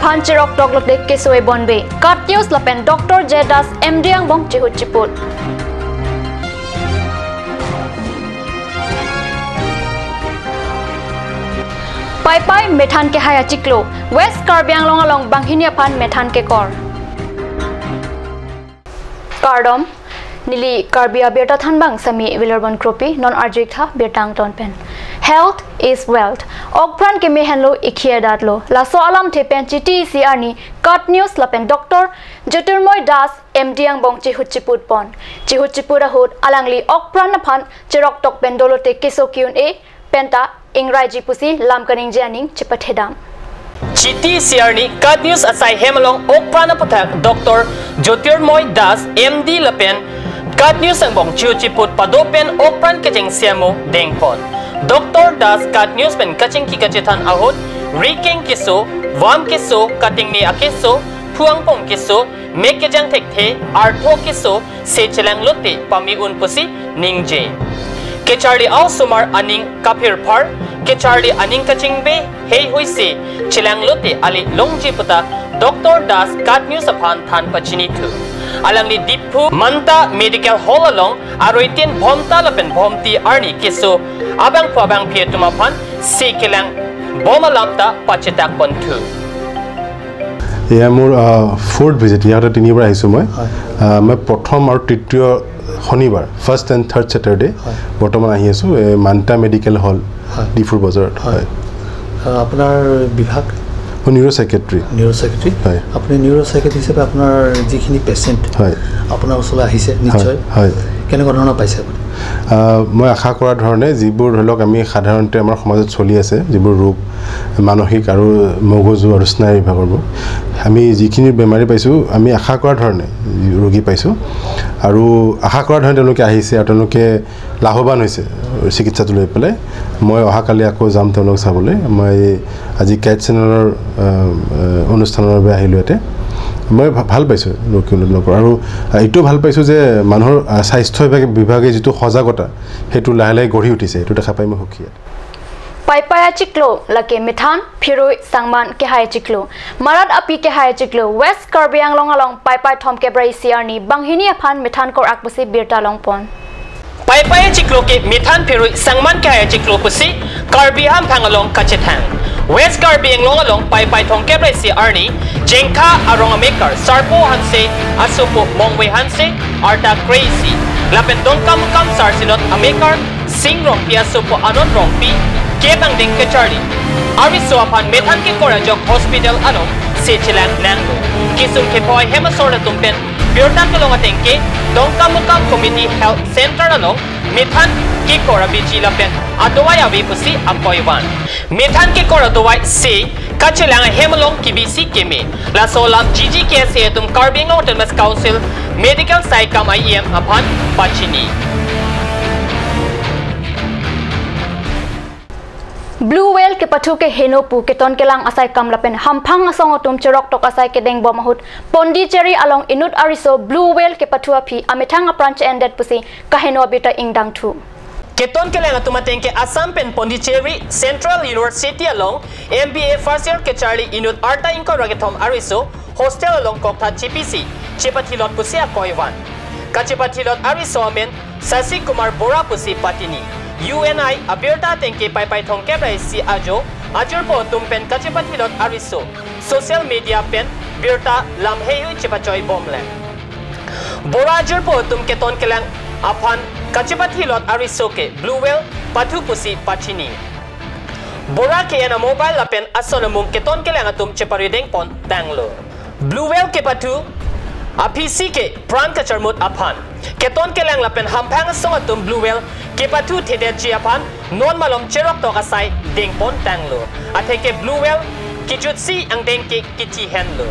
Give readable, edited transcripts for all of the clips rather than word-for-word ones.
aphan chirok tok lote kesoe bonbe Kat News lapen Dr. J Das MD ang bong chihut chiput. Pai pai methan ke haya chiklo West Karbi Anglong along banghini aphan methan ke kor Kardom nili Karbi berta thanbang sami wilerban kropi non arjik tha bertang ton pen. Health is wealth. Okpran ke mehenlo ikhia datlo laso alam the pen chiti CR ni Kat News lapen Dr. Jyotirmoy Das MD ang bong chihut chiput pon chihut chiput ahut alangli okpran aphan chirok tok pen dolote keso kyun e penta Ingraji pusi lamkaning janing chipathedam. Chiti CR ni Kat News asai hemalong okprana pathak Dr. Jyotirmoy Das MD lapen Kat News ang bong chihut chiput padopen okpran kecheng siamo dengpon. Dr. Das Kat News pen kaching ki kachethan ahut riking kiso wam kiso kating ni akeso phuang pong kiso mekejang thekhe artho kiso se chelang lote pami un pusi ningje. Ke Charlie au sumar aning kafir phar ke Charlie aning kachingbe hei hoise chilang lote ali longji puta Dr. Das Kat News aphan than pachini thu alangli Diphu Manta Medical Hall along aroitin bhomta lapen bhomti arni keso abang phabang phie tuma phan se kelang boma lamta pachetak pon thu. এয়া মোৰ fourth visit, ইয়াতে তিনিবাৰ আহিছোঁ মই। মই প্ৰথম আৰু তৃতীয় শনিবাৰ ফাৰ্ষ্ট এণ্ড থাৰ্ড ছেটাৰডে বৰ্তমান আহি আছোঁ মান্তা মেডিকেল হল ডিফুৰ বজাৰত। হয়, আপোনাৰ বিভাগ? মই নিউৰ' ছেক্ৰেটাৰী। Neuro' secretary. হয়। আপুনি নিউৰ' ছেক্ৰেটাৰী হিচাপে আপোনাৰ যিখিনি পেচেণ্ট হয় আপোনাৰ ওচৰলৈ আহিছে নিশ্চয়, হয়, কেনেকুৱা ধৰণৰ পাইছে আপুনি? মই আশা কৰা ধৰণে যিবোৰ ধৰি লওক আমি সাধাৰণতে আমাৰ সমাজত চলি আছে যিবোৰ ৰোগ মানসিক আৰু মগজু আৰু স্নায়ু বিভাগৰ ৰোগ, আমি যিখিনি বেমাৰী পাইছোঁ আমি আশা কৰা ধৰণে ৰোগী পাইছোঁ আৰু আশা কৰা ধৰণে তেওঁলোকে আহিছে আৰু তেওঁলোকে লাভৱান হৈছে চিকিৎসাটো লৈ পেলাই। মই অহাকালি আকৌ যাম তেওঁলোক চাবলৈ। মই আজি কেট চেনেলৰ অনুষ্ঠানৰ বাবে আহিলোঁ ইয়াতে। মই ভাল পাইছোঁ লোকৰ আৰু এইটোও ভাল পাইছোঁ যে মানুহৰ স্বাস্থ্য বিভাগে যিটো সজাগতা সেইটো লাহে লাহে গঢ়ি উঠিছে, সেইটো দেখা পাই মই সুখী। Paipaya chiklo lake methan phiroi sangman ke hai chiklo marat api ke hai chiklo West Karbi Anglong along paipai thom ke brai CR ni banghini aphan methan kor akpusi birta long pon. Paipaya chiklo ke methan phiroi sangman ke hai chiklo pusi Karbi ham phangalong kachethang West Karbi Anglong along paipai thom ke brai CR ni jengkha arong maker sarpo hanse asupo mongwe hanse arta crazy lapen dongkam kam sarsinot amekar sing rong pi asupo anon rong pi ke bang ding ke Charlie ari so aphan methan ke korajok hospital along se chilang nanglo kisum ke poi hemasor tumpen birta ke longa tengke dongkamukam community health center along methan ke korabi chilapen adowai avi pusi akoiwan methan ke koradowai se kachilang hemalong kibisi keme la solam gg ke se tum Karbi Anglong Autonomous Council medical saikam iem aphan pachini. Blue whale ke pathu ke henopu ke ton kelang asai kamlapen hamphang asong atum chirok tok asai ke deng bomahut Pondicherry along inut ariso blue whale ke pathu aphi amethang apranch ended pusi kaheno abita ingdang thu. Keton kelang atumateng ke Assam pen Pondicherry Central University along MBA first year ke Charlie inut arta inko ragethom ariso hostel along koktha GPC chepathilot pusi akoiwan kachepathilot ariso amen Sasi Kumar Bora pusi patini UNI abirta tengke pai pai thongke brai si ajo ajur po tumpen kachepathilot ariso social media pen birta lamheyu chepachoi bomle Bora ajur po tum keton kelang aphan kachepathilot ariso ke blue whale pathu pusi pachini Bora ke ena mobile lapen asonamung keton kelang atum cheparideng pon danglo blue whale ke pathu apc ke pran kacharmut aphan keton kelang lapen hamphang song atum blue whale ke pathu thede chi aphan non malom cherok to kasai dengpon tanglo atheke blue whale kijutsi angdeng ke kichi henlo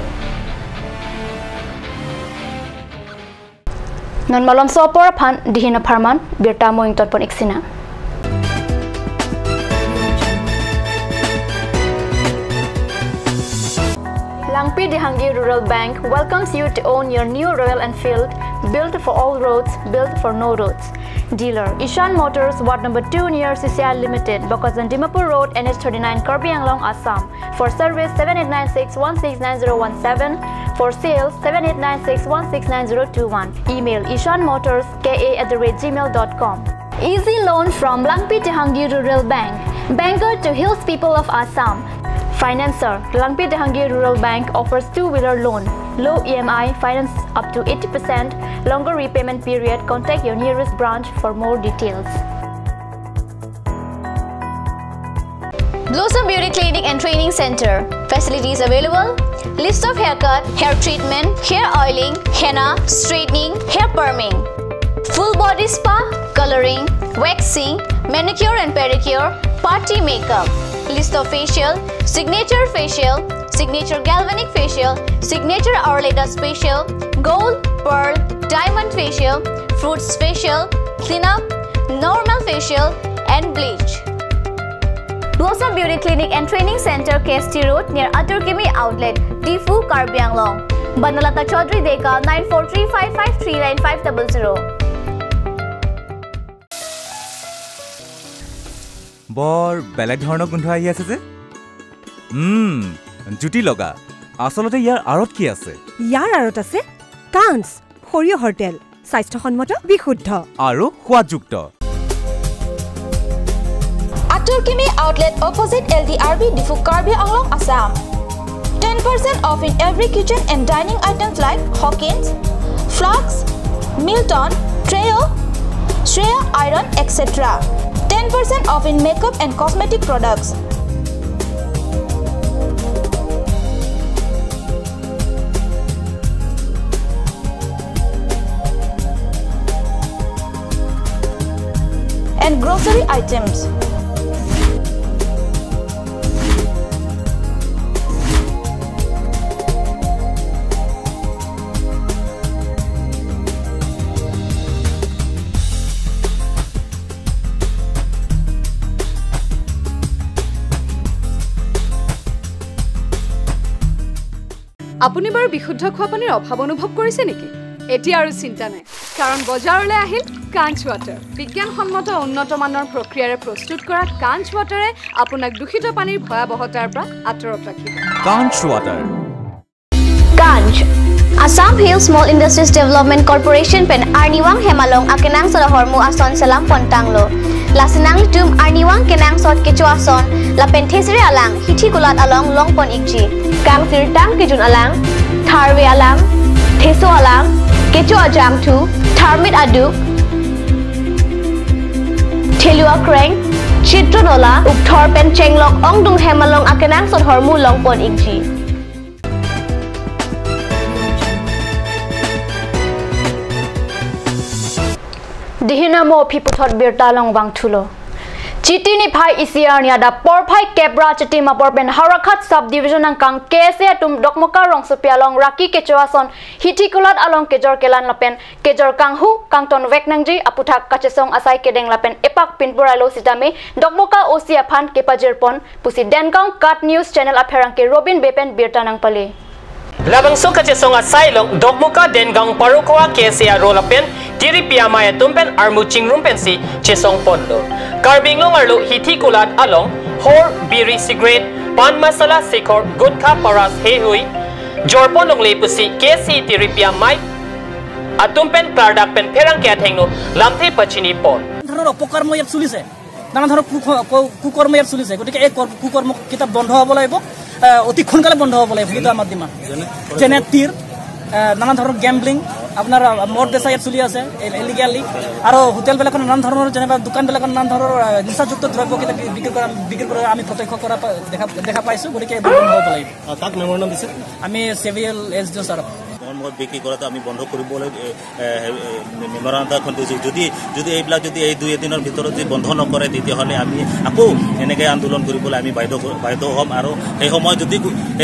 non malom sopor phan dihina pharman birta moing totpon iksina. Langpi Dihangi Rural Bank welcomes you to own your new Royal Enfield, built for all roads, built for no roads. Dealer Ishan Motors, Ward number 2 near CCI Limited, Bokajan Dimapur Road, NH 39, Karbi Anglong, Assam. For service 7896169017. For sales 7896169021. Email ishanmotorska@gmail.com. Easy loan from Langpi Tehangi Rural Bank. Banker to Hills people of Assam. Financer Langpi Tehangi Rural Bank offers two-wheeler loan, low EMI, finance up to 80%, longer repayment period. Contact your nearest branch for more details. Blossom Beauty Clinic and Training Center. Facilities available: list of haircut, hair treatment, hair oiling, henna, straightening, hair perming, full body spa, coloring, waxing, manicure and pedicure, party makeup. List of facial: signature facial, signature galvanic facial, signature Arleta facial, gold, pearl, diamond facial, fruits facial, cleanup, normal facial and bleach. Blossom Beauty Clinic and Training Center, KST Road, near Aturkimi Outlet, Tifu, Karbi Anglong. Banalata Chaudhary Deka, 9435539500. বৰ বেলেগ ধৰণৰ গোন্ধ আহি আছে যে, জুতি লগা। আচলতে ইয়াৰ আঁৰত কি আছে? ইয়াৰ আঁৰত আছে কাঞ্চ সৰিয়হৰ তেল, স্বাস্থ্যসন্মত, বিশুদ্ধ আৰু সোৱাদযুক্ত। Aturkimi Outlet opposite LDRB, Difu, Karbi Anglong, Assam. 10% off in every kitchen and dining items like Hawkins, Flux, Milton, Treo, Shreya Iron, etc. 10% off in makeup and cosmetic products. And grocery items. আপুনি বাৰু বিশুদ্ধ খোৱা পানীৰ অভাৱ অনুভৱ কৰিছে নেকি? এতিয়া আৰু চিন্তা নাই, কাৰণ বজাৰলৈ আহিল কাঞ্চ ৱাটাৰ। বিজ্ঞানসন্মত উন্নত মানৰ প্ৰক্ৰিয়াৰে প্ৰস্তুত কৰা কাঞ্চ ৱাটাৰে আপোনাক দূষিত পানীৰ ভয়াৱহতাৰ পৰা আঁতৰত ৰাখিব। Kanch water. Kanch Assam Hill Small Industries Development Corporation pen Arniwang Hemalong akenang Solohormu Ason Salam Pontanglo. Lasinang tum Arniwang kenang sot kecho ason lapen thesre alang hithi kulat along long pon ikji. Kang sir tang kejun alang, tharwe alang, theso alang, kecho ajam thu, tharmit aduk, thelua kreng, chitronola, upthor pen chenglok ongdung hemalong akenang sot hormu long pon ikji. Dihina mo phiputhot birta long bang thulo. Chitini phai isiarnia da por phai kebra chiti ma por pen Harakhat sub division ang kang kese tum dokmoka rong supia long raki kechoason hitikulat along kejor kelan lapen kejor kanghu kangton veknangji aputhak kachesong asai kedeng lapen epak pinpura lo sitame dokmoka osia phan kepajir pon pusi dengang kat news channel apherang ke Robin bepen birtanang pale. Labangso kachesong asai long dokmoka dengang parukoa kese rolapen tiri piyamaya tumpen armu chingrum pensi chesong ponlo. Karbinglong arlo hitikulat along hor biri cigarette pan masala sikhor gutkha paras hehui jorpon long lepusi kesi tiri piyamai atumpen klardak pen pherang ke athengno lamthe pachini pon. ধৰণৰ অপকৰ্ম ইয়াত চলিছে, নানা ধৰণৰ কুকৰ্ম ইয়াত চলিছে। গতিকে এই কুকৰ্ম কিতাপ বন্ধ হ'ব লাগিব, অতি সোনকালে বন্ধ হ'ব লাগিব। সেইটো আমাৰ ডিমাণ্ড। যেনে তীৰ, নানা ধৰণৰ গেম্বলিং, আপোনাৰ মদ বেচা ইয়াত চলি আছে ইলিগেলি, আৰু হোটেলবিলাকত নানান ধৰণৰ যেনিবা দোকানবিলাকত নানান ধৰণৰ নিচাযুক্ত দ্ৰব্যকেইটা বিক্ৰী কৰা আমি প্ৰত্যক্ষ কৰা দেখা পাইছোঁ। গতিকে এইবোৰ বন্ধ হ'ব লাগিব। তাক মেমৰেণ্ডাম দিছে আমি চিভিল এছ ডি অ' ছাৰক। মদ বিক্ৰী কৰাটো আমি বন্ধ কৰিবলৈ মেমৰাণ্ডামখন দিছোঁ। যদি যদি এইবিলাক যদি এই দুই এদিনৰ ভিতৰত যদি বন্ধ নকৰে, তেতিয়াহ'লে আমি আকৌ এনেকৈ আন্দোলন কৰিবলৈ আমি বাধ্য হ'ম। আৰু সেই সময়ত যদি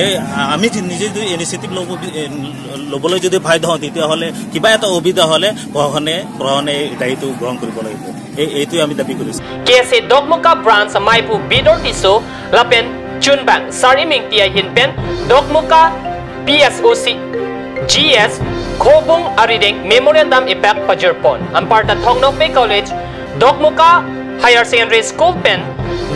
এই আমি নিজে যদি ইনিচিয়েটিভ ল'বলৈ যদি বাধ্য হওঁ, তেতিয়াহ'লে কিবা এটা অসুবিধা হ'লে প্ৰশাসনে এই দায়িত্ব গ্ৰহণ কৰিব লাগিব। এইটোৱে আমি দাবী কৰিছোঁ। কেছে দকমকা ব্ৰাঞ্চ মাইপু বিদৰ দিছো লাপেন চুনবাং চাৰি মিংটিয়া হিনপেন দকমকা P S O C G S Khobung Arideng Memorandum Ipak Pajurpon Amparta Thongnokpe College Dokmuka Higher Secondary School pen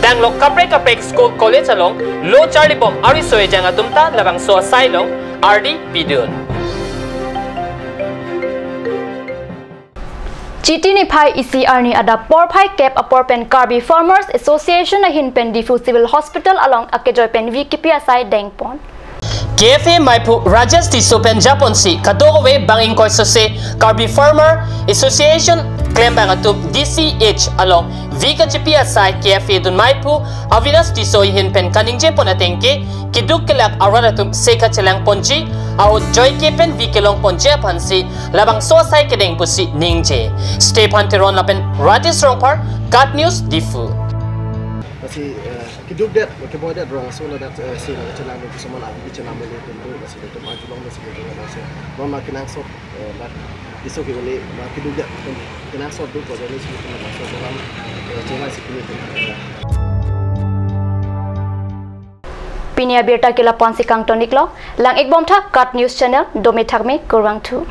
Danglok Kaprek Kaprek School College along Lo Charlie Bom Arisoe Janga Tumta Labang So Sailong RD Bidun Chitini Phai ECR ni ada por phai cap apor pen Karbi Farmers Association ahin pen Difu Civil Hospital along Akejoy pen VKP asai Dengpon KFA Maipu Rajesh Tiso pen Japon si Kadogowe Banging Koi Sose Karbi Farmer Association claim bang atup DCH along VKGPSI KFA dun Maipu Avinash Tiso hin pen Kaningje ponatengke Kiduk kelak aradatum Sekha Chelang Ponji au Joy ke pen VK Long Ponje phansi labang so sai kedeng pusi ningje Stephen Teron lapen Rajesh Rongpar Kat News Difu Masih kiduk det keboy det rong so la dat se la chelam kusuman abi chelam le tundu masih tu majulong masih tu masih non ma kinang so la iso ke le ma kiduk det kinang so du ko jani si tu ma so dalam chema sikini Pinia birta kila ponsi kang tonik lo lang ek bom tha Kat News Channel domi thakme kurwang thu.